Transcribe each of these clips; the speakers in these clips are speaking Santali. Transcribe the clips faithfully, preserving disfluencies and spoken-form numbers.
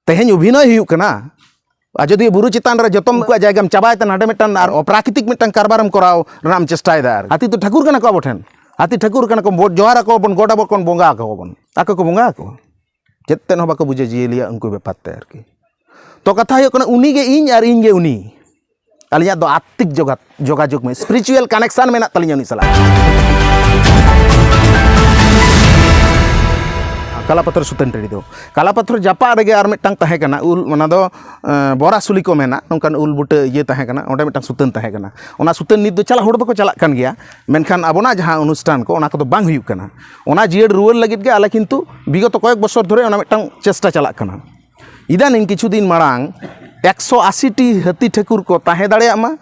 ᱛᱮᱦᱮᱧ ᱚᱵᱷᱤᱱᱚᱭ ᱦᱩᱭᱩᱜ ᱠᱟᱱᱟ, ᱟᱡᱚᱫᱤᱭᱟᱹ ᱵᱩᱨᱩ ᱪᱮᱛᱟᱱ ᱨᱮ ᱡᱚᱛᱚᱢ ᱩᱱᱠᱩᱣᱟᱜ ᱡᱟᱭᱜᱟᱢ ᱪᱟᱵᱟᱭ ᱛᱮ ᱱᱟᱰᱮ ᱢᱤᱫᱴᱟᱝ ᱟᱨ ᱚᱯᱨᱟᱠᱨᱤᱛᱤᱠ ᱢᱤᱫᱴᱟᱝ ᱠᱟᱨᱵᱟᱨᱮᱢ ᱠᱚᱨᱟᱣ ᱨᱮᱱᱟᱜ ᱮᱢ ᱪᱮᱥᱴᱟᱭᱮᱫᱟ᱾ ᱟᱨ ᱦᱟᱹᱛᱤ ᱫᱚ ᱴᱷᱟᱹᱠᱩᱨ ᱠᱟᱱᱟ ᱠᱚ ᱟᱵᱚ ᱴᱷᱮᱱ, ᱦᱟᱹᱛᱤ ᱴᱷᱟᱹᱠᱩᱨ ᱠᱟᱱᱟ ᱠᱚ, ᱵᱚ-, ᱡᱚᱦᱟᱨ ᱟᱠᱚ ᱵᱚᱱ, ᱜᱚᱰ ᱟᱵᱚ ᱠᱚ ᱵᱚᱱ, ᱵᱚᱸᱜᱟ ᱟᱠᱚ ᱵᱚᱱ, ᱟᱠᱚ ᱠᱚ ᱵᱚᱸᱜᱟ ᱟᱠᱚᱣᱟ᱾ ᱪᱮᱫ ᱛᱮᱫ ᱦᱚᱸ ᱵᱟᱠᱚ ᱵᱩᱡᱷᱟᱹᱣᱟ ᱡᱤᱭᱟᱹᱞᱤᱭᱟᱜ ᱩᱱᱠᱩ ᱵᱮᱯᱟᱨ ᱛᱮ ᱟᱨᱠᱤ᱾ ᱛᱚ ᱠᱟᱛᱷᱟ ᱦᱩᱭᱩᱜ ᱠᱟᱱᱟ, ᱩᱱᱤ ᱜᱮ ᱤᱧ ᱟᱨ ᱤᱧ ᱜᱮ ᱩᱱᱤ᱾ ᱟᱹᱞᱤᱧᱟᱜ ᱫᱚ ᱟᱛᱛᱤᱠ ᱡᱚᱜᱟᱛ, ᱡᱳᱜᱟᱡᱳᱜᱽ ᱢᱮ, spiritual connection ᱢᱮᱱᱟᱜ ᱛᱟᱹᱞᱤᱧᱟ ᱩᱱᱤ ᱥᱟᱞᱟᱜ᱾ ᱠᱟᱞᱟᱯᱟᱛᱷᱚᱨ ᱥᱩᱛᱟᱹᱱ ᱴᱟᱺᱰᱤ ᱫᱚ, ᱠᱟᱞᱟᱯᱟᱛᱷᱚᱨ ᱡᱟᱯᱟᱜ ᱨᱮᱜᱮ ᱟᱨ ᱢᱤᱫᱴᱟᱝ ᱛᱟᱦᱮᱸ ᱠᱟᱱᱟ ᱩᱞ, ᱚᱱᱟ ᱫᱚ, ᱮᱸ, ᱵᱚᱨᱟᱥᱩᱞᱤ ᱠᱚ ᱢᱮᱱᱟ, ᱱᱚᱝᱠᱟᱱ ᱩᱞ ᱵᱩᱴᱟᱹ ᱤᱭᱟᱹ ᱛᱟᱦᱮᱸ ᱠᱟᱱᱟ, ᱚᱸᱰᱮ ᱢᱤᱫᱴᱟᱝ ᱥᱩᱛᱟᱹᱱ ᱛᱟᱦᱮᱸ ᱠᱟᱱᱟ᱾ ᱚᱱᱟ ᱥᱩᱛᱟᱹᱱ ᱱᱤᱛ ᱫᱚ ᱪᱟᱞᱟᱜ ᱦᱚᱲ ᱫᱚᱠᱚ ᱪᱟᱞᱟᱜ ᱠᱟᱱ ᱜᱮᱭᱟ, ᱢᱮᱱᱠᱷᱟᱱ ᱟᱵᱚᱱᱟᱜ ᱡᱟᱦᱟᱸ ᱚᱱᱩᱥᱴᱷᱟᱱ ᱠᱚ, ᱚᱱᱟ ᱠᱚᱫᱚ ᱵᱟᱝ ᱦᱩᱭᱩᱜ ᱠᱟᱱᱟ᱾ ᱚᱱᱟ ᱡᱤᱭᱟᱹᱲ ᱨᱩᱣᱟᱹᱲ ᱞᱟᱹᱜᱤᱫ ᱜᱮ ᱟᱞᱮ ᱠᱤᱱᱛᱩ ᱵᱤᱜᱚᱛᱚ ᱠᱚᱭᱮᱠ ᱵᱚᱪᱷᱚᱨ ᱫᱷᱚᱨᱮ ᱚᱱᱟ ᱢᱤᱫᱴᱟᱝ ᱪᱮᱥᱴᱟ ᱪᱟᱞᱟᱜ ᱠᱟᱱᱟ᱾ ᱤᱫᱟᱱᱤᱝ ᱠᱤᱪᱷᱩ ᱫᱤᱱ ᱢᱟᱲᱟᱝ ᱮᱠᱥᱚ ᱟᱥᱤ ᱴᱤ ᱦᱟᱹᱛᱤ ᱴᱷᱟᱹᱠᱩᱨ ᱠᱚ ᱛᱟᱦᱮᱸ ᱫᱟᱲᱮᱭᱟᱜ ᱢᱟ,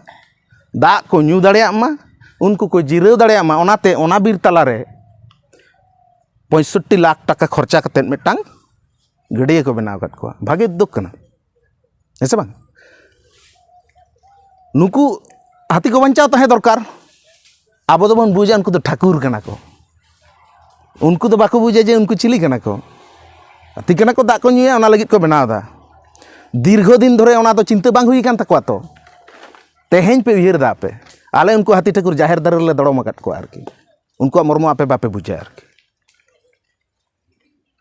ᱫᱟᱜ ᱠᱚ ᱧᱩ ᱫᱟᱲᱮᱭᱟᱜ ᱢᱟ, ᱩᱱᱠᱩ ᱠᱚ ᱡᱤᱨᱟᱹᱣ ᱫᱟᱲᱮᱭᱟᱜ ᱢᱟ, ᱚᱱᱟᱛᱮ ᱚᱱᱟ ᱵᱤᱨ ᱛᱟᱞᱟᱨᱮ ᱯᱚᱸᱭᱥᱚᱴᱴᱤ ᱞᱟᱠᱷ ᱴᱟᱠᱟ ᱠᱷᱚᱨᱪᱟ ᱠᱟᱛᱮᱫ ᱢᱤᱫᱴᱟᱝ ᱜᱟᱹᱰᱭᱟᱹ ᱠᱚ ᱵᱮᱱᱟᱣ ᱟᱠᱟᱫ ᱠᱚᱣᱟ᱾ ᱵᱷᱟᱜᱮ ᱩᱫᱽᱫᱳᱜᱽ ᱠᱟᱱᱟ, ᱦᱮᱸ ᱥᱮ ᱵᱟᱝ? ᱱᱩᱠᱩ ᱦᱟᱹᱛᱤ ᱠᱚ ᱵᱟᱧᱪᱟᱣ ᱛᱟᱦᱮᱸ ᱫᱚᱨᱠᱟᱨ᱾ ᱟᱵᱚ ᱫᱚᱵᱚᱱ ᱵᱩᱡᱟ ᱩᱱᱠᱩ ᱫᱚ ᱴᱷᱟᱹᱠᱩᱨ ᱠᱟᱱᱟ ᱠᱚ, ᱩᱱᱠᱩ ᱫᱚ ᱵᱟᱠᱚ ᱵᱩᱡᱟ ᱡᱮ ᱩᱱᱠᱩ ᱪᱤᱞᱤ ᱠᱟᱱᱟ ᱠᱚ᱾ ᱦᱟᱹᱛᱤ ᱠᱟᱱᱟ ᱠᱚ, ᱫᱟᱜ ᱠᱚ ᱧᱩᱭᱟ, ᱚᱱᱟ ᱞᱟᱹᱜᱤᱫ ᱠᱚ ᱵᱮᱱᱟᱣ ᱮᱫᱟ᱾ ᱫᱤᱨᱜᱷᱚ ᱫᱤᱱ ᱫᱷᱚᱨᱮ ᱚᱱᱟ ᱫᱚ ᱪᱤᱱᱛᱟᱹ ᱵᱟᱝ ᱦᱩᱭ ᱟᱠᱟᱱ ᱛᱟᱠᱚᱣᱟ ᱛᱚ᱾ ᱛᱮᱦᱮᱧ ᱯᱮ ᱩᱭᱦᱟᱹᱨ ᱮᱫᱟ ᱟᱯᱮ, ᱟᱞᱮ ᱩᱱᱠᱩ ᱦᱟᱹᱛᱤ ᱴᱷᱟᱹᱠᱩᱨ ᱡᱟᱦᱮᱨ ᱫᱟᱨᱮ ᱨᱮᱞᱮ ᱫᱚᱲᱚᱢ ᱟᱠᱟᱫ ᱠᱚᱣᱟ ᱟᱨᱠᱤ᱾ ᱩᱱᱠᱩᱣᱟᱜ ᱢᱚᱨᱢᱚ ᱟᱯᱮ ᱵᱟᱯᱮ ᱵᱩᱡᱟ ᱟᱨᱠᱤ᱾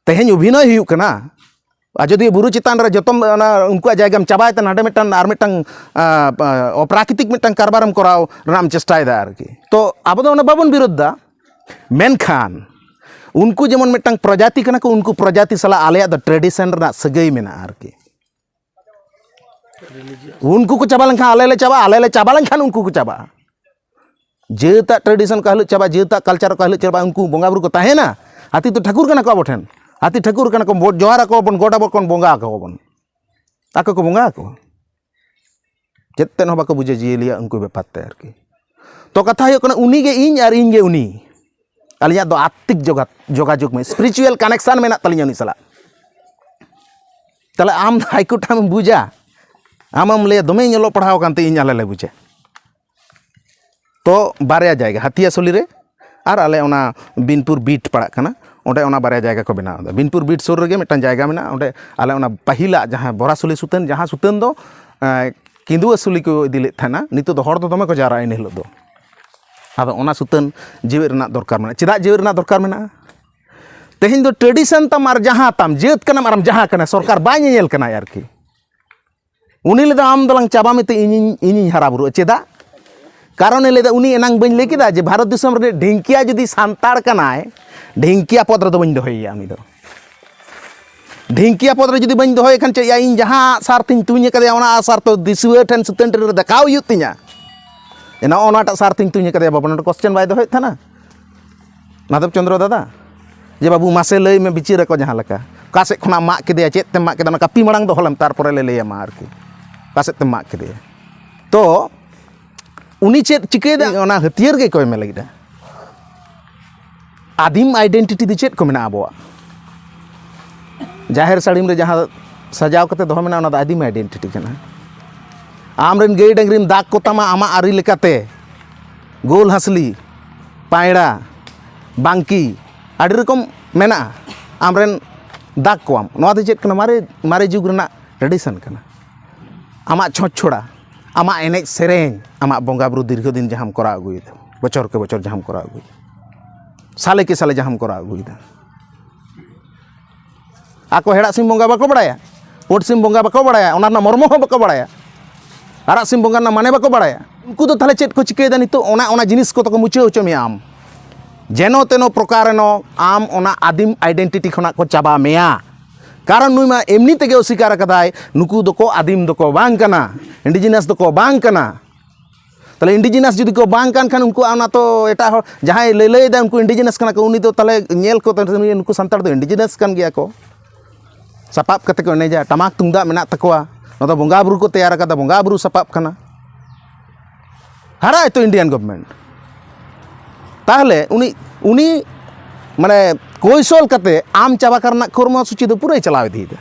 ᱛᱮᱦᱮᱧ ᱚᱵᱷᱤᱱᱚᱭ ᱦᱩᱭᱩᱜ ᱠᱟᱱᱟ, ᱟᱡᱚᱫᱤᱭᱟᱹ ᱵᱩᱨᱩ ᱪᱮᱛᱟᱱ ᱨᱮ ᱡᱚᱛᱚᱢ ᱚᱱᱟ ᱩᱱᱠᱩᱣᱟᱜ ᱡᱟᱭᱜᱟᱢ ᱪᱟᱵᱟᱭ ᱛᱮ ᱱᱟᱰᱮ ᱢᱤᱫᱴᱟᱝ ᱟᱨ ᱢᱤᱫᱴᱟᱝ, ᱟ, ᱟ, ᱚᱯᱨᱟᱠᱨᱤᱛᱤᱠ ᱢᱤᱫᱴᱟᱝ ᱠᱟᱨᱵᱟᱨᱮᱢ ᱠᱚᱨᱟᱣ ᱨᱮᱱᱟᱜ ᱮᱢ ᱪᱮᱥᱴᱟᱭᱮᱫᱟ ᱟᱨᱠᱤ᱾ ᱛᱚ ᱟᱵᱚ ᱫᱚ ᱚᱱᱟ ᱵᱟᱵᱚᱱ ᱵᱤᱨᱳᱫᱷ ᱫᱟ, ᱢᱮᱱᱠᱷᱟᱱ ᱩᱱᱠᱩ ᱡᱮᱢᱚᱱ ᱢᱤᱫᱴᱟᱝ ᱯᱨᱚᱡᱟᱛᱤ ᱠᱟᱱᱟ ᱠᱚ, ᱩᱱᱠᱩ ᱯᱨᱚᱡᱟᱛᱤ ᱥᱟᱞᱟᱜ ᱟᱞᱮᱭᱟᱜ ᱫᱚ tradition ᱨᱮᱱᱟᱜ ᱥᱟᱹᱜᱟᱹᱭ ᱢᱮᱱᱟᱜᱼᱟ ᱟᱨᱠᱤ᱾ ᱩᱱᱠᱩ ᱠᱚ ᱪᱟᱵᱟ ᱞᱮᱱᱠᱷᱟᱱ ᱟᱞᱮ ᱞᱮ ᱪᱟᱵᱟᱜᱼᱟ, ᱟᱞᱮ ᱞᱮ ᱪᱟᱵᱟ ᱞᱮᱱᱠᱷᱟᱱ ᱩᱱᱠᱩ ᱠᱚ ᱪᱟᱵᱟᱜᱼᱟ᱾ ᱡᱟᱹᱛᱟᱜ tradition ᱚᱠᱟ ᱦᱤᱞᱳᱜ ᱪᱟᱵᱟᱜᱼᱟ, ᱡᱟᱹᱛᱟᱜ culture ᱚᱠᱟ ᱦᱤᱞᱳᱜ ᱪᱟᱵᱟᱜᱼᱟ, ᱩᱱᱠᱩ ᱵᱚᱸᱜᱟ ᱵᱩᱨᱩ ᱠᱚ ᱛᱟᱦᱮᱱᱟ? ᱦᱟᱹᱛᱤ ᱫᱚ ᱴᱷᱟᱹᱠᱩᱨ ᱠᱟᱱᱟ ᱠᱚ ᱟᱵᱚ ᱴᱷᱮᱱ, ᱦᱟᱹᱛᱤ ᱴᱷᱟᱹᱠᱩᱨ ᱠᱟᱱᱟ ᱠᱚ, ᱵᱚ-, ᱡᱚᱦᱟᱨ ᱟᱠᱚᱣᱟ ᱵᱚᱱ, ᱜᱚᱰ ᱟᱵᱚ ᱠᱚ ᱵᱚᱱ, ᱵᱚᱸᱜᱟ ᱟᱠᱚ ᱵᱚᱱ, ᱟᱠᱚ ᱠᱚ ᱵᱚᱸᱜᱟ ᱟᱠᱚᱣᱟ᱾ ᱪᱮᱫ ᱛᱮᱫ ᱦᱚᱸ ᱵᱟᱠᱚ ᱵᱩᱡᱷᱟᱹᱣᱟ ᱡᱤᱭᱟᱹᱞᱤᱭᱟᱜ ᱩᱱᱠᱩ ᱵᱮᱯᱟᱨ ᱛᱮ ᱟᱨᱠᱤ᱾ ᱛᱚ ᱠᱟᱛᱷᱟ ᱦᱩᱭᱩᱜ ᱠᱟᱱᱟ, ᱩᱱᱤ ᱜᱮ ᱤᱧ ᱟᱨ ᱤᱧ ᱜᱮ ᱩᱱᱤ᱾ ᱟᱹᱞᱤᱧᱟᱜ ᱫᱚ ᱟᱛᱛᱤᱠ ᱡᱚᱜᱟᱛ, ᱡᱳᱜᱟᱡᱳᱜᱽ ᱢᱮ, spiritual connection ᱢᱮᱱᱟᱜ ᱛᱟᱹᱞᱤᱧᱟ ᱩᱱᱤ ᱥᱟᱞᱟᱜ᱾ ᱛᱟᱦᱞᱮ ᱟᱢ ᱦᱟᱭᱠᱳ ᱴᱷᱟᱢ ᱵᱩᱡᱟ, ᱟᱢᱮᱢ ᱞᱟᱹᱭᱟ ᱫᱚᱢᱮᱧ ᱚᱞᱚᱜ ᱯᱟᱲᱦᱟᱣ ᱟᱠᱟᱱ ᱛᱮ ᱤᱧ ᱟᱞᱮ ᱞᱮ ᱵᱩᱡᱟ᱾ ᱛᱚ ᱵᱟᱨᱭᱟ ᱡᱟᱭᱜᱟ, ᱦᱟᱹᱛᱤᱭᱟᱥᱚᱞᱤ ᱨᱮ ᱟᱨ ᱟᱞᱮ ᱚᱱᱟ ᱵᱤᱱᱯᱩᱨ ᱵᱤᱴ ᱯᱟᱲᱟᱜ ᱠᱟᱱᱟ, ᱚᱸᱰᱮ ᱚᱱᱟ ᱵᱟᱨᱭᱟ ᱡᱟᱭᱜᱟ ᱠᱚ ᱵᱮᱱᱟᱣ ᱮᱫᱟ᱾ ᱵᱤᱱᱯᱩᱨ ᱵᱤᱴ ᱥᱩᱨ ᱨᱮᱜᱮ ᱢᱤᱫᱴᱟᱝ ᱡᱟᱭᱜᱟ ᱢᱮᱱᱟᱜᱼᱟ, ᱚᱸᱰᱮ ᱟᱞᱮ ᱚᱱᱟ ᱯᱟᱹᱦᱤᱞᱟᱜ ᱡᱟᱦᱟᱸ ᱵᱚᱨᱟᱥᱩᱞᱤ ᱥᱩᱛᱟᱹᱱ, ᱡᱟᱦᱟᱸ ᱥᱩᱛᱟᱹᱱ ᱫᱚ ᱮᱸ, ᱠᱤᱸᱫᱩᱣᱟᱹ ᱥᱩᱞᱤ ᱠᱚ ᱤᱫᱤ ᱞᱮᱫ ᱛᱟᱦᱮᱱᱟ, ᱱᱤᱛᱚᱜ ᱫᱚ ᱦᱚᱲ ᱫᱚ ᱫᱚᱢᱮ ᱠᱚ ᱡᱟᱣᱨᱟᱜᱼᱟ ᱤᱱᱟᱹ ᱦᱤᱞᱳᱜ ᱫᱚ᱾ ᱟᱫᱚ ᱚᱱᱟ ᱥᱩᱛᱟᱹᱱ ᱡᱮᱣᱮᱫ ᱨᱮᱱᱟᱜ ᱫᱚᱨᱠᱟᱨ ᱢᱮᱱᱟᱜᱼᱟ᱾ ᱪᱮᱫᱟᱜ ᱡᱮᱣᱮᱫ ᱨᱮᱱᱟᱜ ᱫᱚᱨᱠᱟᱨ ᱢᱮᱱᱟᱜᱼᱟ? ᱛᱮᱦᱮᱧ ᱫᱚ ᱴᱨᱮᱰᱤᱥᱚᱱ ᱛᱟᱢ ᱟᱨ ᱡᱟᱦᱟᱸ ᱛᱟᱢ, ᱡᱟᱹᱛ ᱠᱟᱱᱟᱢ ᱟᱨᱮᱢ ᱡᱟᱦᱟᱸ ᱠᱟᱱᱟ, ᱥᱚᱨᱠᱟᱨ ᱵᱟᱭ ᱧᱮᱧᱮᱞ ᱠᱟᱱᱟᱭ ᱟᱨᱠᱤ᱾ ᱩᱱᱤ ᱞᱟᱹᱭᱫᱟ, "ᱟᱢ ᱫᱚᱞᱟᱝ ᱪᱟᱵᱟ ᱢᱮᱛᱮ ᱤᱧᱤᱧ, ᱤᱧᱤᱧ ᱦᱟᱨᱟ ᱵᱩᱨᱩᱜᱼᱟ᱾" ᱪᱮᱫᱟᱜ? ᱠᱟᱨᱚᱱᱮ ᱞᱟᱹᱭᱫᱟ, ᱩᱱᱤ ᱮᱱᱟᱝ ᱵᱟᱹᱧ ᱞᱟᱹᱭ ᱠᱮᱫᱟ ᱡᱮ ᱵᱷᱟᱨᱚᱛ ᱫᱤᱥᱚᱢ ᱨᱤᱱᱤᱡ ᱰᱷᱤᱝᱠᱤᱭᱟ ᱡᱩᱫᱤ ᱥᱟᱱᱛᱟᱲ ᱠᱟᱱᱟᱭ, ᱰᱷᱤᱝᱠᱤᱭᱟ ᱯᱚᱫᱽ ᱨᱮᱫᱚ ᱵᱟᱹᱧ ᱫᱚᱦᱚᱭᱮᱭᱟ ᱩᱱᱤ ᱫᱚ᱾ ᱰᱷᱤᱝᱠᱤᱭᱟ ᱯᱚᱫᱽ ᱨᱮ ᱡᱩᱫᱤ ᱵᱟᱹᱧ ᱫᱚᱦᱚᱭᱮ ᱠᱷᱟᱱ ᱪᱮᱫ ᱭᱟ, ᱤᱧ ᱡᱟᱦᱟᱸ ᱟᱜ ᱥᱟᱨ ᱛᱤᱧ ᱛᱩᱧ ᱟᱠᱟᱫᱮᱭᱟ, ᱚᱱᱟ ᱟᱜ ᱥᱟᱨ ᱛᱚ ᱫᱤᱥᱩᱣᱟᱹ ᱴᱷᱮᱱ, ᱥᱩᱛᱟᱹᱱ ᱴᱷᱮᱱ ᱨᱮ ᱫᱮᱠᱷᱟᱣ ᱦᱩᱭᱩᱜ ᱛᱤᱧᱟ᱾ ᱮ, ᱱᱚᱜᱼᱚ ᱱᱚᱣᱟᱴᱟᱜ ᱥᱟᱨ ᱛᱤᱧ ᱛᱩᱧ ᱟᱠᱟᱫᱮᱭᱟ ᱵᱟᱵᱟ, ᱱᱚᱰᱮ ᱠᱚᱥᱪᱮᱱ ᱵᱟᱭ ᱫᱚᱦᱚᱭᱮᱫ ᱛᱟᱦᱮᱱᱟ ᱢᱟᱫᱷᱚᱵ ᱪᱚᱸᱫᱽᱨᱚ ᱫᱟᱫᱟ? ᱡᱮ, "ᱵᱟᱹᱵᱩ, ᱢᱟᱥᱮ ᱞᱟᱹᱭ ᱢᱮ, ᱵᱤᱪᱟᱹᱨ ᱟᱠᱚ ᱡᱟᱦᱟᱸ ᱞᱮᱠᱟ, ᱚᱠᱟ ᱥᱮᱫ ᱠᱷᱚᱱᱟᱜ ᱢᱟᱜ ᱠᱮᱫᱮᱭᱟ, ᱪᱮᱫ ᱛᱮᱢ ᱢᱟᱜ ᱠᱮᱫᱟ, ᱚᱱᱟ ᱠᱟᱹᱯᱤ ᱢᱟᱲᱟᱝ ᱫᱚᱦᱚ ᱞᱮᱢ, ᱛᱟᱨᱯᱚᱨᱮ ᱞᱮ ᱞᱟᱹᱭ ᱟᱢᱟ ᱟᱨᱠᱤ, ᱚᱠᱟ ᱥᱮᱫ ᱛᱮᱢ ᱢᱟᱜ ᱠᱮᱫᱮᱭᱟ?" ᱛᱚ ᱩᱱᱤ ᱪᱮᱫ ᱪᱤᱠᱟᱹᱭᱮᱫᱟ? ᱚᱱᱟ ᱦᱟᱹᱛᱭᱟᱹᱨ ᱜᱮ ᱠᱚ ᱮᱢᱮ ᱞᱟᱹᱜᱤᱫ᱾ ᱟᱹᱫᱤᱢ ᱟᱭᱰᱮᱱᱴᱤᱴᱤ ᱫᱚ ᱪᱮᱫ ᱠᱚ ᱢᱮᱱᱟᱜᱼᱟ ᱟᱵᱚᱣᱟᱜ? ᱡᱟᱦᱮᱨ ᱥᱟᱹᱲᱤᱢ ᱨᱮ ᱡᱟᱦᱟᱸ ᱥᱟᱡᱟᱣ ᱠᱟᱛᱮ ᱫᱚᱦᱚ ᱢᱮᱱᱟᱜᱼᱟ, ᱚᱱᱟ ᱫᱚ ᱟᱹᱫᱤᱢ ᱟᱭᱰᱮᱱᱴᱤᱴᱤ ᱠᱟᱱᱟ᱾ ᱟᱢᱨᱮᱱ ᱜᱟᱹᱭ ᱰᱟᱹᱝᱨᱤᱢ ᱫᱟᱜᱽ ᱠᱚᱛᱟᱢᱟ ᱟᱢᱟᱜ ᱟᱹᱨᱤ ᱞᱮᱠᱟᱛᱮ, ᱜᱳᱞ ᱦᱟᱸᱥᱞᱤ, ᱯᱟᱭᱲᱟ, ᱵᱟᱝᱠᱤ, ᱟᱹᱰᱤ ᱨᱚᱠᱚᱢ ᱢᱮᱱᱟᱜᱼᱟ᱾ ᱟᱢᱨᱮᱱ ᱫᱟᱜᱽ ᱠᱚᱣᱟᱢ, ᱱᱚᱣᱟ ᱫᱚ ᱪᱮᱫ ᱠᱟᱱᱟ? ᱢᱟᱨᱮ, ᱢᱟᱨᱮ ᱡᱩᱜᱽ ᱨᱮᱱᱟᱜ ᱴᱨᱮᱰᱤᱥᱚᱱ ᱠᱟᱱᱟ᱾ ᱟᱢᱟᱜ ᱪᱷᱚᱸᱪ ᱪᱷᱚᱲᱟ, ᱟᱢᱟᱜ ᱮᱱᱮᱡ ᱥᱮᱨᱮᱧ, ᱟᱢᱟᱜ ᱵᱚᱸᱜᱟ ᱵᱩᱨᱩ ᱫᱤᱨᱜᱷᱚ ᱫᱤᱱ ᱡᱟᱦᱟᱸᱢ ᱠᱚᱨᱟᱣ ᱟᱹᱜᱩᱭᱮᱫᱟ, ᱵᱚᱪᱷᱚᱨ ᱠᱮ ᱵᱚᱪᱷᱚᱨ ᱡᱟᱦᱟᱸᱢ ᱠᱚᱨᱟᱣ ᱟᱹᱜᱩᱭᱮᱫᱟ, ᱥᱟᱞᱮ ᱠᱮ ᱥᱟᱞᱮ ᱡᱟᱦᱟᱸᱢ ᱠᱚᱨᱟᱣ ᱟᱹᱜᱩᱭᱮᱫᱟ᱾ ᱟᱠᱚ ᱦᱮᱲᱟᱜ ᱥᱤᱢ ᱵᱚᱸᱜᱟ ᱵᱟᱠᱚ ᱵᱟᱲᱟᱭᱟ, ᱯᱩᱸᱰ ᱥᱤᱢ ᱵᱚᱸᱜᱟ ᱵᱟᱠᱚ ᱵᱟᱲᱟᱭᱟ, ᱚᱱᱟ ᱨᱮᱱᱟᱜ ᱢᱚᱨᱢᱚ ᱦᱚᱸ ᱵᱟᱠᱚ ᱵᱟᱲᱟᱭᱟ, ᱟᱨᱟᱜ ᱥᱤᱢ ᱵᱚᱸᱜᱟ ᱨᱮᱱᱟᱜ ᱢᱟᱱᱮ ᱵᱟᱠᱚ ᱵᱟᱲᱟᱭᱟ᱾ ᱩᱱᱠᱩ ᱫᱚ ᱛᱟᱦᱞᱮ ᱪᱮᱫ ᱠᱚ ᱪᱤᱠᱟᱹᱭᱮᱫᱟ ᱱᱤᱛᱚᱜ? ᱚᱱᱟ, ᱚᱱᱟ ᱡᱤᱱᱤᱥ ᱠᱚᱫᱚ ᱠᱚ ᱢᱩᱪᱷᱟᱹᱣ ᱦᱚᱪᱚ ᱢᱮᱭᱟ ᱟᱢ, ᱡᱮᱱᱚ ᱛᱮᱱᱚ ᱯᱨᱚᱠᱟᱨᱮᱱᱚ ᱟᱢ ᱚᱱᱟ ᱟᱹᱫᱤᱢ ᱟᱭᱰᱮᱱᱴᱤᱴᱤ ᱠᱷᱚᱱᱟᱜ ᱠᱚ ᱪᱟᱵᱟ ᱢᱮᱭᱟ᱾ ᱠᱟᱨᱚᱱ ᱱᱩᱭ ᱢᱟ ᱮᱢᱱᱤ ᱛᱮᱜᱮ ᱚᱥᱤᱠᱟᱨ ᱟᱠᱟᱫᱟᱭ, ᱱᱩᱠᱩ ᱫᱚᱠᱚ ᱟᱹᱫᱤᱢ ᱫᱚᱠᱚ ᱵᱟᱝ ᱠᱟᱱᱟ, ᱤᱱᱰᱤᱡᱤᱱᱟᱥ ᱫᱚᱠᱚ ᱵᱟᱝ ᱠᱟᱱᱟ᱾ ᱛᱟᱦᱞᱮ ᱤᱱᱰᱤᱡᱤᱱᱟᱥ ᱡᱩᱫᱤ ᱠᱚ ᱵᱟᱝ ᱠᱟᱱ ᱠᱷᱟᱱ, ᱩᱱᱠᱩᱣᱟᱜ ᱚᱱᱟ ᱛᱚ ᱮᱴᱟᱜ ᱦᱚᱲ ᱡᱟᱦᱟᱸᱭ ᱞᱟᱹᱞᱟᱹᱭᱮᱫᱟ ᱩᱱᱠᱩ ᱤᱱᱰᱤᱡᱤᱱᱟᱥ ᱠᱟᱱᱟ ᱠᱚ, ᱩᱱᱤ ᱫᱚ ᱛᱟᱦᱞᱮ ᱧᱮᱞ ᱠᱚ ᱛᱟᱦᱞᱮ ᱱᱩᱠᱩ ᱥᱟᱱᱛᱟᱲ ᱫᱚ ᱤᱱᱰᱤᱡᱤᱱᱟᱥ ᱠᱟᱱ ᱜᱮᱭᱟ ᱠᱚ, ᱥᱟᱯᱟᱵ ᱠᱟᱛᱮ ᱠᱚ ᱮᱱᱮᱡᱟ, ᱴᱟᱢᱟᱠ ᱛᱩᱢᱫᱟᱜ ᱢᱮᱱᱟᱜ ᱛᱟᱠᱚᱣᱟ, ᱱᱚᱣᱟ ᱫᱚ ᱵᱚᱸᱜᱟ ᱵᱩᱨᱩ ᱠᱚ ᱛᱮᱭᱟᱨ ᱟᱠᱟᱫᱟ, ᱵᱚᱸᱜᱟ ᱵᱩᱨᱩ ᱥᱟᱯᱟᱵ ᱠᱟᱱᱟ᱾ ᱦᱟᱨᱟᱜ ᱟᱭ ᱛᱚ ᱤᱱᱰᱤᱭᱟᱱ ᱜᱚᱵᱷᱚᱨᱱᱢᱮᱱᱴ᱾ ᱛᱟᱦᱚᱞᱮ ᱩᱱᱤ, ᱩᱱᱤ ᱢᱟᱱᱮ ᱠᱚᱭᱥᱚᱞ ᱠᱟᱛᱮ ᱟᱢ ᱪᱟᱵᱟ ᱠᱟᱨ ᱨᱮᱱᱟᱜ ᱠᱚᱨᱢᱚ ᱥᱩᱪᱤ ᱫᱚ ᱯᱩᱨᱟᱹᱭ ᱪᱟᱞᱟᱣ ᱤᱫᱤᱭᱮᱫᱟ᱾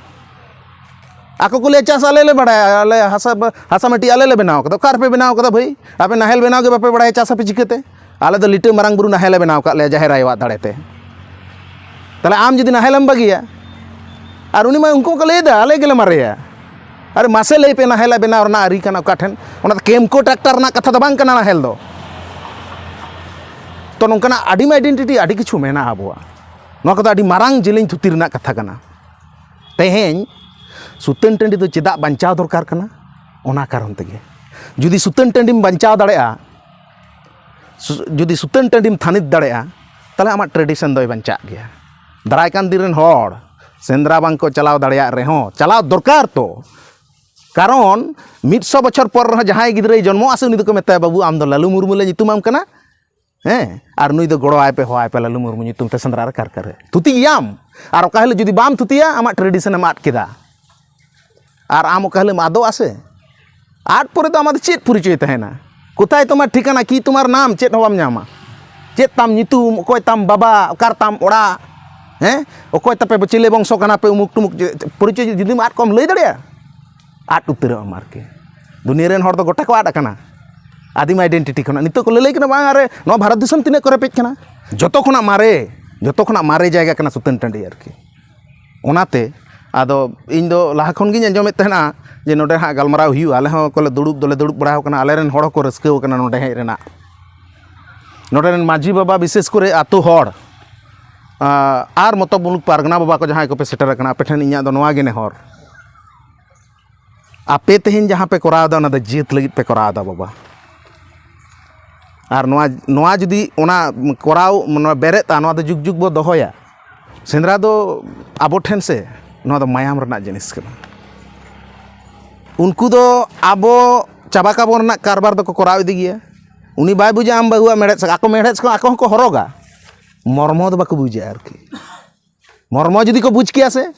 ᱟᱠᱚ ᱠᱚ ᱞᱟᱹᱭᱟ, "ᱪᱟᱥ ᱟᱞᱮ ᱞᱮ ᱵᱟᱲᱟᱭᱟ, ᱟᱞᱮ ᱦᱟᱥᱟ, ᱦᱟᱥᱟ ᱢᱟᱹᱴᱤ ᱟᱞᱮ ᱞᱮ ᱵᱮᱱᱟᱣ ᱠᱟᱫᱟ᱾" ᱚᱠᱟ ᱨᱮᱯᱮ ᱵᱮᱱᱟᱣ ᱠᱟᱫᱟ ᱵᱷᱟᱹᱭ? ᱟᱯᱮ ᱱᱟᱦᱮᱞ ᱵᱮᱱᱟᱣ ᱜᱮ ᱵᱟᱯᱮ ᱵᱟᱲᱟᱭᱟ, ᱪᱟᱥ ᱟᱯᱮ ᱪᱤᱠᱟᱹᱛᱮ? ᱟᱞᱮ ᱫᱚ ᱞᱤᱴᱟᱹ ᱢᱟᱨᱟᱝ ᱵᱩᱨᱩ ᱱᱟᱦᱮᱞ ᱞᱮ ᱵᱮᱱᱟᱣ ᱠᱟᱫ ᱞᱮᱭᱟ ᱡᱟᱦᱮᱨ ᱟᱭᱳᱣᱟᱜ ᱫᱟᱲᱮ ᱛᱮ᱾ ᱛᱟᱦᱚᱞᱮ ᱟᱢ ᱡᱩᱫᱤ ᱱᱟᱦᱮᱞᱮᱢ ᱵᱟᱹᱜᱤᱭᱟ, ᱟᱨ ᱩᱱᱤ ᱢᱟ, ᱩᱱᱠᱩ ᱢᱟᱠᱚ ᱞᱟᱹᱭᱫᱟ ᱟᱞᱮ ᱜᱮᱞᱮ ᱢᱟᱨᱮᱭᱟ᱾ ᱟᱨ ᱢᱟᱥᱮ ᱞᱟᱹᱭ ᱯᱮ, ᱱᱟᱦᱮᱞ ᱵᱮᱱᱟᱣ ᱨᱮᱱᱟᱜ ᱟᱹᱨᱤ ᱠᱟᱱᱟ ᱚᱠᱟ ᱴᱷᱮᱱ? ᱚᱱᱟ ᱫᱚ ᱠᱮᱢᱠᱳ ᱴᱨᱟᱠᱴᱟᱨ ᱨᱮᱱᱟᱜ ᱠᱟᱛᱷᱟ ᱫᱚ ᱵᱟᱝ ᱠᱟᱱᱟ ᱱᱟᱦᱮᱞ ᱫᱚ᱾ ᱛᱚ ᱱᱚᱝᱠᱟᱱᱟᱜ ᱟᱹᱰᱤ ᱟᱭᱰᱮᱱᱴᱤᱴᱤ, ᱟᱹᱰᱤ ᱠᱤᱪᱷᱩ ᱢᱮᱱᱟᱜᱼᱟ ᱟᱵᱚᱣᱟᱜ᱾ ᱱᱚᱣᱟ ᱠᱚᱫᱚ ᱟᱹᱰᱤ ᱢᱟᱨᱟᱝ ᱡᱮᱞᱮᱧ ᱛᱷᱩᱛᱤ ᱨᱮᱱᱟᱜ ᱠᱟᱛᱷᱟ ᱠᱟᱱᱟ᱾ ᱛᱮᱦᱮᱧ ᱥᱩᱛᱟᱹᱱ ᱴᱟᱺᱰᱤ ᱫᱚ ᱪᱮᱫᱟᱜ ᱵᱟᱧᱪᱟᱣ ᱫᱚᱨᱠᱟᱨ ᱠᱟᱱᱟ? ᱚᱱᱟ ᱠᱟᱨᱚᱱ ᱛᱮᱜᱮ᱾ ᱡᱩᱫᱤ ᱥᱩᱛᱟᱹᱱ ᱴᱟᱺᱰᱤᱢ ᱵᱟᱧᱪᱟᱣ ᱫᱟᱲᱮᱭᱟᱜᱼᱟ, ᱥᱩ- ᱡᱩᱫᱤ ᱥᱩᱛᱟᱹᱱ ᱴᱟᱺᱰᱤᱢ ᱛᱷᱟᱹᱱᱤᱛ ᱫᱟᱲᱮᱭᱟᱜᱼᱟ, ᱛᱟᱦᱚᱞᱮ ᱟᱢᱟᱜ ᱴᱨᱮᱰᱤᱥᱚᱱ ᱫᱚᱭ ᱵᱟᱧᱪᱟᱜ ᱜᱮᱭᱟ᱾ ᱫᱟᱨᱟᱭ ᱠᱟᱱ ᱫᱤᱱ ᱨᱮᱱ ᱦᱚᱲ ᱥᱮᱸᱫᱽᱨᱟ ᱵᱟᱝ ᱠᱚ ᱪᱟᱞᱟᱣ ᱫᱟᱲᱮᱭᱟᱜ ᱨᱮᱦᱚᱸ, ᱪᱟᱞᱟᱣ ᱫᱚᱨᱠᱟᱨ ᱛᱚ᱾ ᱠᱟᱨᱚᱱ ᱢᱤᱫ ᱥᱚ ᱵᱚᱪᱷᱚᱨ ᱯᱚᱨ ᱨᱮᱦᱚᱸ ᱡᱟᱦᱟᱸᱭ ᱜᱤᱫᱽᱨᱟᱹᱭ ᱡᱚᱱᱢᱚᱜᱼᱟ ᱥᱮ, ᱩᱱᱤ ᱫᱚᱠᱚ ᱢᱮᱛᱟᱭᱟ, "ᱵᱟᱹᱵᱩ, ᱟᱢ ᱫᱚ ᱞᱟᱞᱩ ᱢᱩᱨᱢᱩ ᱞᱮ ᱧᱩᱛᱩᱢᱟᱢ ᱠᱟᱱᱟ, ᱦᱮᱸ, ᱟᱨ ᱱᱩᱭ ᱫᱚ ᱜᱚᱲᱚᱣᱟᱭ ᱯᱮ, ᱦᱚᱦᱚᱣᱟᱭ ᱯᱮ ᱞᱟᱞᱩ ᱢᱩᱨᱢᱩ ᱧᱩᱛᱩᱢ ᱛᱮ ᱥᱮᱸᱫᱽᱨᱟ ᱨᱮ ᱠᱟᱨᱠᱟ ᱨᱮ᱾" ᱛᱷᱩᱛᱤ ᱜᱮᱭᱟᱢ᱾ ᱟᱨ ᱚᱠᱟ ᱦᱤᱞᱳᱜ ᱡᱩᱫᱤ ᱵᱟᱢ ᱛᱷᱩᱛᱤᱭᱟ, ᱟᱢᱟᱜ ᱴᱨᱮᱰᱤᱥᱚᱱ ᱮᱢ ᱟᱫ ᱠᱮᱫᱟ᱾ ᱟᱨ ᱟᱢ ᱚᱠᱟ ᱦᱤᱞᱳᱜ ᱮᱢ ᱟᱫᱚᱜᱼᱟ ᱥᱮ, ᱟᱫ ᱯᱚᱨᱮ ᱫᱚ ᱟᱢᱟᱜ ᱫᱚ ᱪᱮᱫ ᱯᱚᱨᱤᱪᱚᱭ ᱛᱟᱦᱮᱱᱟ? ᱠᱳᱛᱷᱟᱭ ᱛᱳᱢᱟᱨ ᱴᱷᱤᱠᱟᱱᱟ, ᱠᱤ ᱛᱳᱢᱟᱨ ᱱᱟᱢ, ᱪᱮᱫ ᱦᱚᱸ ᱵᱟᱢ ᱧᱟᱢᱟ᱾ ᱪᱮᱫ ᱛᱟᱢ ᱧᱩᱛᱩᱢ, ᱚᱠᱚᱭ ᱛᱟᱢ ᱵᱟᱵᱟ, ᱚᱠᱟ ᱨᱮᱛᱟᱢ ᱚᱲᱟᱜ, ᱦᱮᱸ, ᱚᱠᱚᱭ ᱛᱟᱯᱮ ᱪᱮᱞᱮ ᱵᱚᱝᱥᱚ ᱠᱟᱱᱟ ᱯᱮ, ᱩᱢᱩᱠ ᱴᱩᱢᱩᱠ, ᱡᱮ ᱯᱚᱨᱤᱪᱚᱭ ᱡᱩᱫᱤᱢ ᱟᱫ ᱠᱚᱜᱼᱟᱢ, ᱞᱟᱹᱭ ᱫᱟᱲᱮᱭᱟᱜᱼᱟ? ᱟᱫ ᱩᱛᱟᱹᱨᱚᱜ ᱟᱢ ᱟᱨᱠᱤ᱾ ᱫᱩᱱᱤᱭᱟᱹ ᱨᱮᱱ ᱦᱚᱲ ᱫᱚ ᱜᱚᱴᱟ ᱠᱚ ᱟᱫ ᱟᱠᱟᱱᱟ ᱟᱹᱫᱤᱢ ᱟᱭᱰᱮᱱᱴᱤᱴᱤ ᱠᱷᱚᱱᱟᱜ᱾ ᱱᱤᱛᱚᱜ ᱠᱚ ᱞᱟᱹᱞᱟᱹᱭ ᱠᱟᱱᱟ, "ᱵᱟᱝ, ᱟᱨᱮ, ᱱᱚᱣᱟ ᱵᱷᱟᱨᱚᱛ ᱫᱤᱥᱚᱢ ᱛᱤᱱᱟᱹᱜ ᱠᱚ ᱨᱮᱯᱮᱡ ᱠᱟᱱᱟ?" ᱡᱚᱛᱚ ᱠᱷᱚᱱᱟᱜ ᱢᱟᱨᱮ, ᱡᱚᱛᱚ ᱠᱷᱚᱱᱟᱜ ᱢᱟᱨᱮ ᱡᱟᱭᱜᱟ ᱠᱟᱱᱟ ᱥᱩᱛᱟᱹᱱ ᱴᱟᱺᱰᱤ ᱟᱨᱠᱤ᱾ ᱚᱱᱟᱛᱮ ᱟᱫᱚ ᱤᱧ ᱫᱚ ᱞᱟᱦᱟ ᱠᱷᱚᱱ ᱜᱤᱧ ᱟᱸᱡᱚᱢᱮᱫ ᱛᱟᱦᱮᱱᱟ ᱡᱮ ᱱᱚᱰᱮ ᱦᱟᱸᱜ ᱜᱟᱞᱢᱟᱨᱟᱣ ᱦᱩᱭᱩᱜᱼᱟ᱾ ᱟᱞᱮ ᱦᱚᱸ ᱠᱚᱞᱮ ᱫᱩᱲᱩᱵ ᱫᱚᱞᱮ ᱫᱩᱲᱩᱵ ᱵᱟᱲᱟ ᱟᱠᱟᱱᱟ, ᱟᱞᱮ ᱨᱮᱱ ᱦᱚᱲ ᱦᱚᱸᱠᱚ ᱨᱟᱹᱥᱠᱟᱹ ᱟᱠᱟᱱᱟ ᱱᱚᱰᱮ ᱦᱮᱡ ᱨᱮᱱᱟᱜ᱾ ᱱᱚᱰᱮ ᱨᱮᱱ ᱢᱟᱹᱡᱷᱤ ᱵᱟᱵᱟ, ᱵᱤᱥᱮᱥ ᱠᱚᱨᱮ ᱟᱛᱳ ᱦᱚᱲ, ᱟᱨ ᱢᱚᱛᱚ ᱢᱩᱞᱩᱠ ᱯᱟᱨᱜᱟᱱᱟ ᱵᱟᱵᱟ ᱠᱚ, ᱡᱟᱦᱟᱸᱭ ᱠᱚᱯᱮ ᱥᱮᱴᱮᱨ ᱟᱠᱟᱱᱟ, ᱟᱯᱮ ᱴᱷᱮᱱ ᱤᱧᱟᱹᱜ ᱫᱚ ᱱᱚᱣᱟ ᱜᱮ ᱱᱮᱦᱚᱨ, ᱟᱯᱮ ᱛᱮᱦᱮᱧ ᱡᱟᱦᱟᱸ ᱯᱮ ᱠᱚᱨᱟᱣ ᱮᱫᱟ, ᱚᱱᱟ ᱫᱚ ᱡᱟᱹᱛ ᱞᱟᱹᱜᱤᱫ ᱯᱮ ᱠᱚᱨᱟᱣ ᱮᱫᱟ ᱵᱟᱵᱟ᱾ ᱟᱨ ᱱᱚᱣᱟ, ᱱᱚᱣᱟ ᱡᱩᱫᱤ ᱚᱱᱟ ᱠᱚᱨᱟᱣ, ᱱᱚᱣᱟ ᱵᱮᱨᱮᱫᱼᱟ, ᱱᱚᱣᱟ ᱫᱚ ᱡᱩᱜᱽ ᱡᱩᱜᱽ ᱵᱚ ᱫᱚᱦᱚᱭᱟ᱾ ᱥᱮᱸᱫᱽᱨᱟ ᱫᱚ ᱟᱵᱚ ᱴᱷᱮᱱ ᱥᱮ, ᱱᱚᱣᱟ ᱫᱚ ᱢᱟᱭᱟᱢ ᱨᱮᱱᱟᱜ ᱡᱤᱱᱤᱥ ᱠᱟᱱᱟ᱾ ᱩᱱᱠᱩ ᱫᱚ ᱟᱵᱚ ᱪᱟᱵᱟ ᱠᱟᱵᱚᱱ ᱨᱮᱱᱟᱜ ᱠᱟᱨᱵᱟᱨ ᱫᱚᱠᱚ ᱠᱚᱨᱟᱣ ᱤᱫᱤ ᱜᱮᱭᱟ᱾ ᱩᱱᱤ ᱵᱟᱭ ᱵᱩᱡᱟ ᱟᱢ ᱵᱟᱹᱦᱩᱣᱟᱜ ᱢᱮᱲᱦᱮᱫ ᱥᱟᱠᱟᱢ, ᱟᱠᱚ ᱢᱮᱲᱦᱮᱫ ᱥᱟᱠᱟᱢ ᱟᱠᱚ ᱦᱚᱸᱠᱚ ᱦᱚᱨᱚᱜᱟ, ᱢᱚᱨᱢᱚ ᱫᱚ ᱵᱟᱠᱚ ᱵᱩᱡᱟ ᱟᱨᱠᱤ᱾ ᱢᱚᱨᱢᱚ ᱡᱩᱫᱤ ᱠᱚ ᱵᱩᱡᱽ ᱠᱮᱭᱟ ᱥᱮ,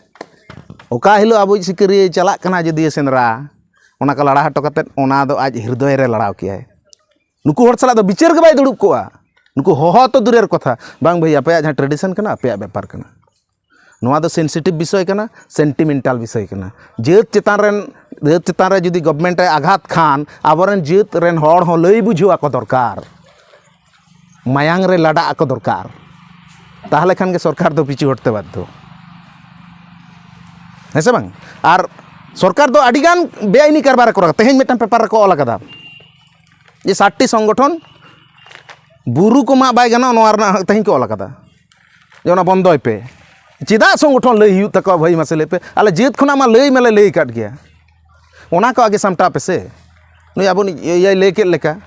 ᱚᱠᱟ ᱦᱤᱞᱳᱜ ᱟᱵᱚᱭᱤᱡ ᱥᱤᱠᱟᱹᱨᱤᱭᱟᱹᱭ ᱪᱟᱞᱟᱜ ᱠᱟᱱᱟ ᱟᱡᱚᱫᱤᱭᱟᱹ ᱥᱮᱸᱫᱽᱨᱟ, ᱚᱱᱟ ᱠᱚ ᱞᱟᱲᱟ ᱦᱚᱴᱚ ᱠᱟᱛᱮᱫ ᱚᱱᱟ ᱫᱚ ᱟᱡ ᱦᱨᱤᱫᱚᱭ ᱨᱮ ᱞᱟᱲᱟᱣ ᱠᱮᱭᱟᱭ᱾ ᱱᱩᱠᱩ ᱦᱚᱲ ᱥᱟᱞᱟᱜ ᱫᱚ ᱵᱤᱪᱟᱹᱨ ᱜᱮ ᱵᱟᱭ ᱫᱩᱲᱩᱵ ᱠᱚᱜᱼᱟ᱾ ᱱᱩᱠᱩ ᱦᱚᱦᱚ ᱛᱚ ᱫᱩᱨᱮᱨ ᱠᱚᱛᱷᱟ, "ᱵᱟᱝ ᱵᱷᱟᱹᱭ, ᱟᱯᱮᱭᱟᱜ ᱡᱟᱦᱟᱸ ᱴᱨᱮᱰᱤᱥᱚᱱ ᱠᱟᱱᱟ, ᱟᱯᱮᱭᱟᱜ ᱵᱮᱯᱟᱨ ᱠᱟᱱᱟ, ᱱᱚᱣᱟ ᱫᱚ ᱥᱮᱱᱥᱤᱴᱤᱵᱷ ᱵᱤᱥᱚᱭ ᱠᱟᱱᱟ, ᱥᱮᱱᱴᱤᱢᱮᱱᱴᱟᱞ ᱵᱤᱥᱚᱭ ᱠᱟᱱᱟ, ᱡᱟᱹᱛ ᱪᱮᱛᱟᱱ ᱨᱮᱱ, ᱡᱟᱹᱛ ᱪᱮᱛᱟᱱ ᱨᱮ ᱡᱩᱫᱤ ᱜᱚᱵᱷᱢᱮᱱᱴ ᱮ ᱟᱜᱷᱟᱛ ᱠᱷᱟᱱ, ᱟᱵᱚᱨᱮᱱ ᱡᱟᱹᱛ ᱨᱮᱱ ᱦᱚᱲ ᱦᱚᱸ ᱞᱟᱹᱭ ᱵᱩᱡᱷᱟᱹᱣ ᱟᱠᱚ ᱫᱚᱨᱠᱟᱨ, ᱢᱟᱭᱟᱝ ᱨᱮ ᱞᱟᱰᱟᱜ ᱟᱠᱚ ᱫᱚᱨᱠᱟᱨ᱾" ᱛᱟᱦᱚᱞᱮ ᱠᱷᱟᱱ ᱜᱮ ᱥᱚᱨᱠᱟᱨ ᱫᱚ ᱯᱤᱪᱷᱩ ᱦᱚᱴᱛᱮ ᱵᱟᱫᱽᱫᱷᱚ᱾ ᱦᱮᱸ ᱥᱮ ᱵᱟᱝ? ᱟᱨ ᱥᱚᱨᱠᱟᱨ ᱫᱚ ᱟᱹᱰᱤᱜᱟᱱ ᱵᱮᱟᱭᱤᱱᱤ ᱠᱟᱨᱵᱟᱨ ᱠᱚᱨᱟᱣ᱾ ᱛᱮᱦᱮᱧ ᱢᱤᱫᱴᱟᱝ ᱯᱮᱯᱟᱨ ᱨᱮᱠᱚ ᱚᱞ ᱟᱠᱟᱫᱟ ᱡᱮ ᱥᱟᱛᱴᱤ ᱥᱚᱝᱜᱚᱴᱷᱚᱱ ᱵᱩᱨᱩ ᱠᱚ ᱢᱟᱜ ᱵᱟᱭ ᱜᱟᱱᱚᱜᱼᱟ, ᱱᱚᱣᱟ ᱨᱮᱱᱟᱜ ᱛᱮᱦᱮᱧ ᱠᱚ ᱚᱞ ᱟᱠᱟᱫᱟ ᱡᱮ ᱚᱱᱟ ᱵᱚᱱᱫᱚᱭ ᱯᱮ᱾ ᱪᱮᱫᱟᱜ ᱥᱚᱝᱜᱚᱴᱷᱚᱱ ᱞᱟᱹᱭ ᱦᱩᱭᱩᱜ ᱛᱟᱠᱚᱣᱟ ᱵᱷᱟᱹᱭ? ᱢᱟᱥᱮ ᱞᱟᱹᱭ ᱯᱮ᱾ ᱟᱞᱮ ᱡᱟᱹᱛ ᱠᱷᱚᱱᱟᱜ ᱢᱟ ᱞᱟᱹᱭ ᱢᱟᱞᱮ ᱞᱟᱹᱭ ᱟᱠᱟᱫ ᱜᱮᱭᱟ, ᱚᱱᱟ ᱠᱚ ᱟᱜᱮ ᱥᱟᱢᱴᱟᱣ ᱯᱮᱥᱮ᱾ ᱱᱩᱭ ᱟᱵᱚ ᱤᱭᱟᱹᱭ ᱞᱟᱹᱭ ᱠᱮᱫ ᱞᱮᱠᱟ,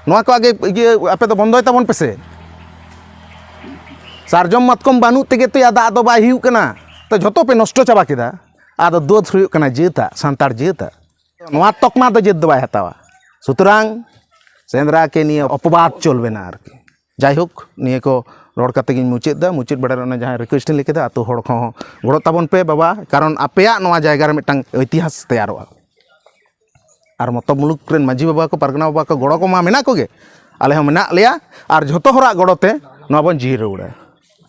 ᱱᱚᱣᱟ ᱠᱚ ᱟᱜᱮ ᱤᱭᱟᱹ ᱟᱯᱮ ᱫᱚ ᱵᱚᱱᱫᱚᱭ ᱛᱟᱵᱚᱱ ᱯᱮᱥᱮ᱾ ᱥᱟᱨᱡᱚᱢ ᱢᱟᱛᱠᱚᱢ ᱵᱟᱹᱱᱩᱜ ᱛᱮᱜᱮ ᱛᱚᱭᱟ ᱫᱟᱜ ᱫᱚ ᱵᱟᱭ ᱦᱩᱭᱩᱜ ᱠᱟᱱᱟ, ᱛᱚ ᱡᱷᱚᱛᱚ ᱯᱮ ᱱᱚᱥᱴᱚ ᱪᱟᱵᱟ ᱠᱮᱫᱟ᱾ ᱟᱫᱚ ᱫᱳᱥ ᱦᱩᱭᱩᱜ ᱠᱟᱱᱟ ᱡᱟᱹᱛᱟᱜ, ᱥᱟᱱᱛᱟᱲ ᱡᱟᱹᱛᱟᱜ᱾ ᱱᱚᱣᱟ ᱛᱚᱠᱢᱟ ᱫᱚ ᱡᱟᱹᱛ ᱫᱚ ᱵᱟᱭ ᱦᱟᱛᱟᱣᱟ᱾ ᱥᱩᱛᱚᱨᱟᱝ ᱥᱮᱸᱫᱽᱨᱟ ᱠᱮ ᱱᱤᱭᱟᱹ ᱚᱯᱚᱵᱟᱫ ᱪᱚᱞᱵᱮ ᱱᱟ ᱟᱨᱠᱤ᱾ ᱡᱟᱭᱦᱳᱠ, ᱱᱤᱭᱟᱹ ᱠᱚ ᱨᱚᱲ ᱠᱟᱛᱮ ᱜᱤᱧ ᱢᱩᱪᱟᱹᱫ ᱮᱫᱟ᱾ ᱢᱩᱪᱟᱹᱫ ᱵᱮᱲᱟ ᱨᱮ ᱚᱱᱟ ᱡᱟᱦᱟᱸ ᱨᱤᱠᱩᱭᱮᱥᱴ ᱤᱧ ᱞᱟᱹᱭ ᱠᱮᱫᱟ, ᱟᱛᱳ ᱦᱚᱲ ᱠᱚᱦᱚᱸ ᱜᱚᱲᱚ ᱛᱟᱵᱚᱱ ᱯᱮ ᱵᱟᱵᱟ, ᱠᱟᱨᱚᱱ ᱟᱯᱮᱭᱟᱜ ᱱᱚᱣᱟ ᱡᱟᱭᱜᱟ ᱨᱮ ᱢᱤᱫᱴᱟᱝ ᱤᱛᱤᱦᱟᱥ ᱛᱮᱭᱟᱨᱚᱜᱼᱟ᱾ ᱟᱨ ᱢᱚᱛᱚᱵ ᱢᱩᱞᱩᱠ ᱨᱮᱱ ᱢᱟᱹᱡᱷᱤ ᱵᱟᱵᱟ ᱠᱚ, ᱯᱟᱨᱜᱟᱱᱟ ᱵᱟᱵᱟ ᱠᱚ, ᱜᱚᱲᱚ ᱠᱚᱢᱟ ᱢᱮᱱᱟᱜ ᱠᱚᱜᱮ, ᱟᱞᱮ ᱦᱚᱸ ᱢᱮᱱᱟᱜ ᱞᱮᱭᱟ᱾ ᱟᱨ ᱡᱷᱚᱛᱚ ᱦᱚᱲᱟᱜ ᱜᱚᱲᱚ ᱛᱮ ᱱᱚᱣᱟ ᱵᱚᱱ ᱡᱤᱭᱟᱹᱲ ᱨᱩᱣᱟᱹᱲᱟ᱾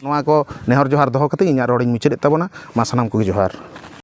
ᱱᱚᱣᱟ ᱠᱚ ᱱᱮᱦᱚᱨ ᱡᱚᱦᱟᱨ ᱫᱚᱦᱚ ᱠᱟᱛᱮ ᱤᱧᱟᱹᱜ ᱨᱚᱲᱤᱧ ᱢᱩᱪᱟᱹᱫᱮᱫ ᱛᱟᱵᱚᱱᱟ᱾ ᱢᱟ ᱥᱟᱱᱟᱢ ᱠᱚᱜᱮ ᱡᱚᱦᱟᱨ᱾